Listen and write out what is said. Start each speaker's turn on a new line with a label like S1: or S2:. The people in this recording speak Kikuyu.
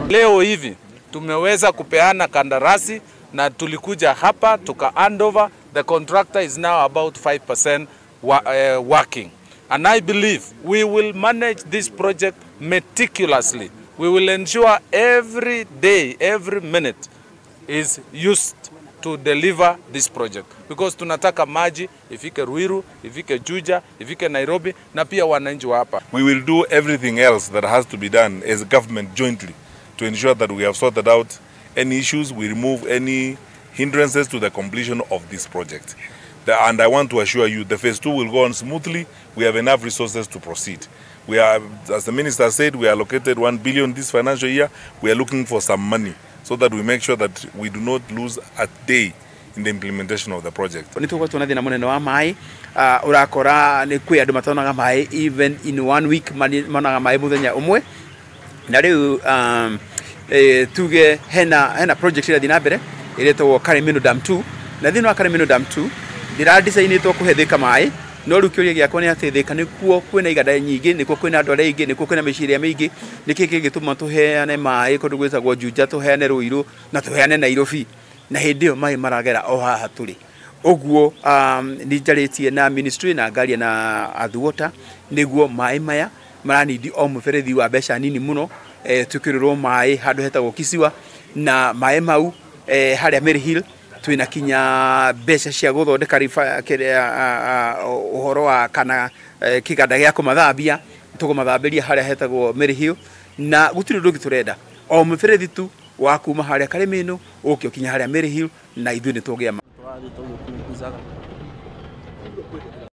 S1: Leo hivi tumeweza kupeana kandarasi na tulikuja hapa tuka handover. The contractor is now about 5% working. And I believe we will manage this project meticulously. We will ensure every day, every minute is used to deliver this project. Because tunataka maji ifike Ruiru, ifike Juja, ifike Nairobi na pia wananchi wa hapa.
S2: We will do everything else that has to be done as government jointly to ensure that we have sorted out any issues, we remove any hindrances to the completion of this project. And I want to assure you the phase 2 will go on smoothly. We have enough resources to proceed. We are, as the minister said, we allocated 1 billion this financial year. We are looking for some money so that we make sure that we do not lose a day in the implementation of the project.
S3: Nĩ tũgũkorwo na thĩna mũnene wa maĩ, ũrakora nĩ kwĩ andũ matonaga maĩ even in 1 week, monaga maĩ mũthenya ũmwe. Na rĩu tuge hena project ĩrathiĩ na mbere ĩretagwo Karimino Dam 2, na thĩinĩ wa Karimino Dam 2 ndĩra-designĩtwo kũhe Thika maĩ, no rĩu kĩũria gĩakwa nĩ atĩ Thika nĩkuo kwĩna iganda nyingĩ, nĩkuo kwĩna andũ arĩa aingĩ, nĩkuo kwĩna mĩciĩ ĩrĩa mĩingĩ. Nĩkĩ kĩngĩtũma tũheane maĩ kũndũ gwĩtagwo Juja, tũheane Ruiru na tũheane Nairobi, na hĩndĩ ĩyo maĩ maragera o haha tũrĩ. Ũguo nĩ njarĩtie na ministry na ngaria na Athwota nĩguo maĩ maya maranindi o mũberethi wa mbeca nini mũno, twĩkĩrĩrwo maĩ handũ hetagwo Kisiwa, na maĩ mau harĩa Mary Hill twĩna kinya mbeca cia gũthondeka ũhoro wa kana kĩganda gĩa kũmathambia, tũkũmathambĩria harĩa hetagwo Mary Hill, na gũtirĩ ũndũ ũngĩ tũrenda, o mũberethi tu wa kuma harĩa Karimino ũke ũkinya harĩa Mary Hill, na ithuĩ nĩ tũgĩa
S4: tũrathiĩ tũgĩpunguzaga.